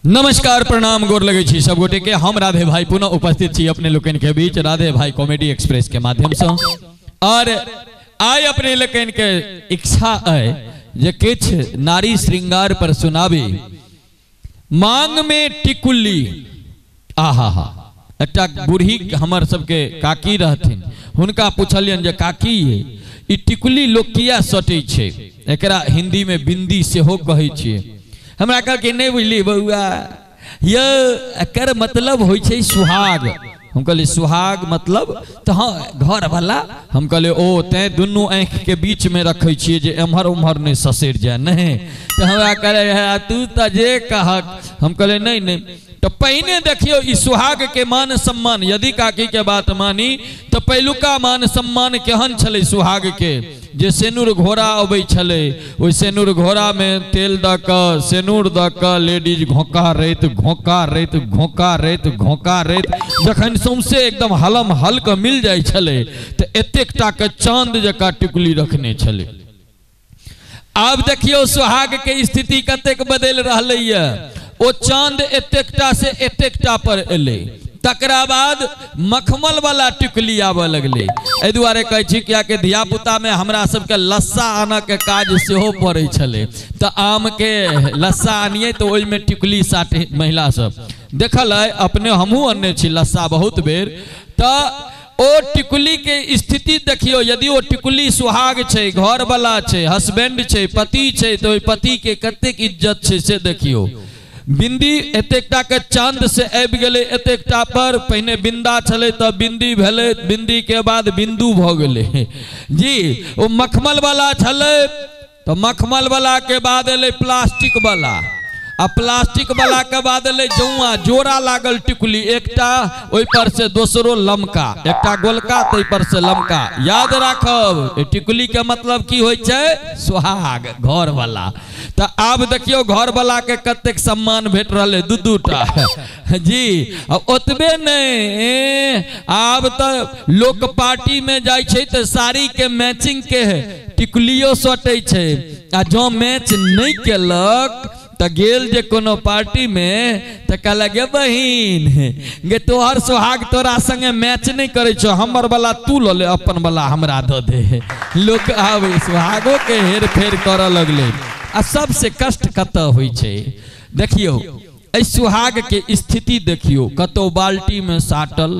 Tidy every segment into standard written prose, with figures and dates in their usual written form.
नमस्कार, प्रणाम, गोर लगै छी सब गोटे के। हम राधे भाई पुनः उपस्थित छी अपने लोकनि के बीच राधे भाई कॉमेडी एक्सप्रेस के माध्यम से। और आइ अपने लोकनि के इच्छा है जे किछु नारी श्रृंगार पर सुनाबी। मांग में टिकुली, आहा हा, एकटा बूढ़ी हमर सबके काकी रहथिन, हुनका पुछलियनि जे काकी ई टिकुली लोक किया सटै छै, एकरा हिंदी में बिंदी सेहो कहै छियै। हमरा कहलकै नहि बुझली बौआ, ये एकर मतलब होइ छै सुहाग। हम कहलियै सुहाग मतलब? तऽ हाँ घर वाला। हम कहलियै ओ तैं दुनू आँखि के बीच में रखै छियै जे एम्हर उम्हर नहि ससरि जाय। नहि तऽ हमरा कहलै हे तू तऽ जे कहक। हम कहलियै नहि नहि। तऽ पहिने देखियौ ई सुहाग के मान सम्मान, यदि काकी के बात मानी तऽ पहिलुका मान सम्मान केहन छलै सुहाग के, जे सेनुर घोड़ा अबै छलै, ओहि सेनुर घोड़ा में तेल दऽ कऽ सेनुर दऽ कऽ लेडीज घोंका रैत घोंका रैत घोंका रैत घोंका रैत जखन सौंसे एकदम हलम हल कऽ मिल जाइ छलै तऽ एतेक टा के चाँद जकाँ टिकुली रखने छलै। आब देखियौ सुहाग के स्थिति कतेक बदलि रहलैए। ओ चाँद एतेकटा से एतेकटा पर एलै, तकरा बाद मखमल वाला टिकुली आबऽ लगलै। एहि दुआरे कहै छी कियाकि धियापुतामे हमरा सबके लस्सा आनऽके काज सेहो पड़ै छलै, तऽ आमके लस्सा आनियै तऽ ओहिमे टिकुली साटे महिला सब। देखल अइ अपने, हमहूँ अनने छी लस्सा बहुत बेर। तऽ ओ टिकुली के स्थिति देखियौ, यदि ओ टिकुली सुहाग छै, घर वाला छै, हस्बैंड छै, पति छै, तऽ ओहि पति के कतेक इज्जत छै से देखियौ। बिंदी एतेकटा के चांद से आबि गेलै एतेकटा पर, पहिने बिंदा छलै तऽ बिंदी भेलै, बिंदी के बाद बिंदु भऽ गेलै जी। ओ मखमल वाला छलै तऽ मखमल वाला के बाद एलै प्लास्टिक वाला, आ प्लास्टिक वाला के बाद एलै जौआ जोड़ा लागल टिकुली, एकटा ओहि पर से दोसरो लमका, एकटा गोलका ताहि पर से लमका। याद राखब टिकुली के मतलब की होइ छै? सुहाग, घर वाला। तऽ आब देखियौ घर वाला के कतेक सम्मान भेट रहलै, दू दूटा जी। आ ओतबे नहि, आब तऽ लोक पार्टी में जाइ छै तऽ साड़ी के मैचिंग के टिकुलियो सटै छै, आ जँ मैच नहि केलक तऽ गेल जे कोनो पार्टी में तऽ कहलक गे बहिन गे तोहर सोहाग तोरा संगे मैच नहि करै छौ, हमर वाला तू लऽ ले, अपन वाला हमरा दऽ दे। लोक आब सुहागो के हेर फेर करऽ लगलै। आ सबसे कष्ट कतऽ होइ छै देखियौ, एहि सुहाग के स्थिति देखियौ, कतौ बाल्टी में साटल,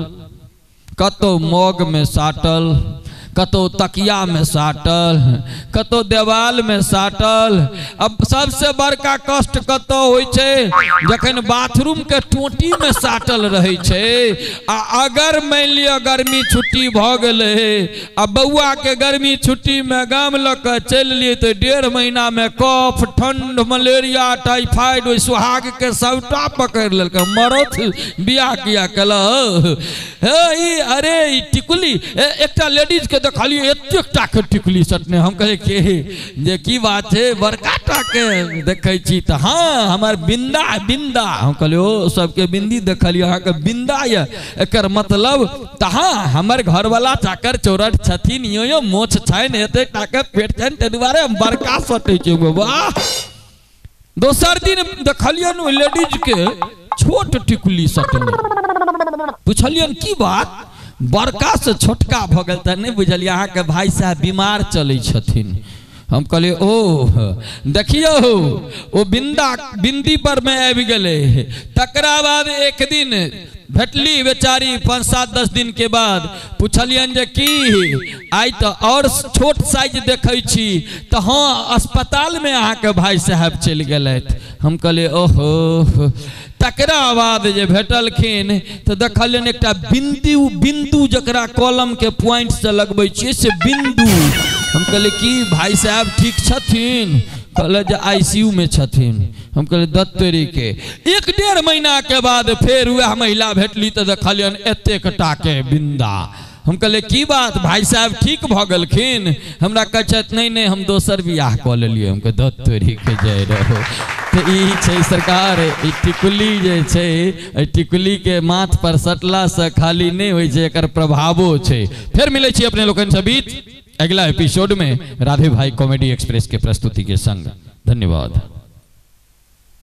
कतौ मग में साटल, कतौ तकिया में साटल, कतौ देवाल में साटल। अब सबसे बड़का कष्ट कतौ होइ छै? जखन बाथरूम के टोटी में साटल रहै छै। आ अगर मानि लिअ गर्मी छुट्टी भऽ गेलै आ बौआ के गर्मी छुट्टी में गाम लऽ कऽ चलि लियै तऽ 1.5 महीना में कफ, ठंड, मलेरिया, टाइफाइड ओहि सुहाग के सबटा पकड़ि लेलकै। मरौथ बियाह किया केलक हे? अरे ई टिकुली, एकटा लेडीज के देखलियै एतेक टा के टिकुली सटने। हम कहै के जे की बात छै, बड़का टा के देखै छी तऽ हाँ हमर बिंदा बिंदा। हम कहलियै ओ सबके बिंदी देखलियै, अहाँके बिंदा यऽ, एकर मतलब तऽ हाँ हमर घरवाला चाकर चौरठ छथिन, यो यो मोछ छनि, एतेक टा के पेट छनि, ताहि दुआरे हम बड़का सटै छी। वाह! दोसर दिन देखलियनि ओहि लेडीज के छोट टिकुली सटने। पुछलियनि की बात, बड़का से छोटका भऽ गेल? तऽ नहि बुझलियै अहाँके भाई साहब बीमार चलै छथिन। हम कहलियै ओ देखियौ ओ बिंदा बिंदी पर मे आबि गेलै। तकरा बाद एक दिन भेटली बेचारी 5-7-10 दिन के बाद। पुछलियनि जे की आइ तऽ और छोट साइज देखै छी? तऽ हाँ अस्पताल में अहाँके भाई साहब चलि गेलथि। हम कहलियै ओहो। तकरा बाद जे भेटलखिन तऽ देखलियनि एकटा बिंदु, बिंदु जकरा कलम के पॉइंट से लगबै छियै से बिंदु। हम कहलियै की भाई साहब ठीक छथिन? कहले जे ICU में छथिन। हम कहलियै दत्तरी के। 1-1.5 महीना के बाद फेर वएह महिला भेटली तऽ देखलियनि एतेक टा के बिंदा। हम कहलियै की बात भाई साहब ठीक भऽ गेलखिन? हमरा कहै छथि नहि नहि हम दोसर बियाह कऽ लेलियै। हम कहलियै दत्तरी के जय रहो। तऽ ई छै सरकार, ई टिकुली जे छै, एहि टिकुली के माथ पर सटला से खाली नहि होइ छै, एकर प्रभावो छै। फेर मिलै छी अपने लोकनि से बीच अगला एपिसोड में राधे भाई कॉमेडी एक्सप्रेस के प्रस्तुति के संग। धन्यवाद।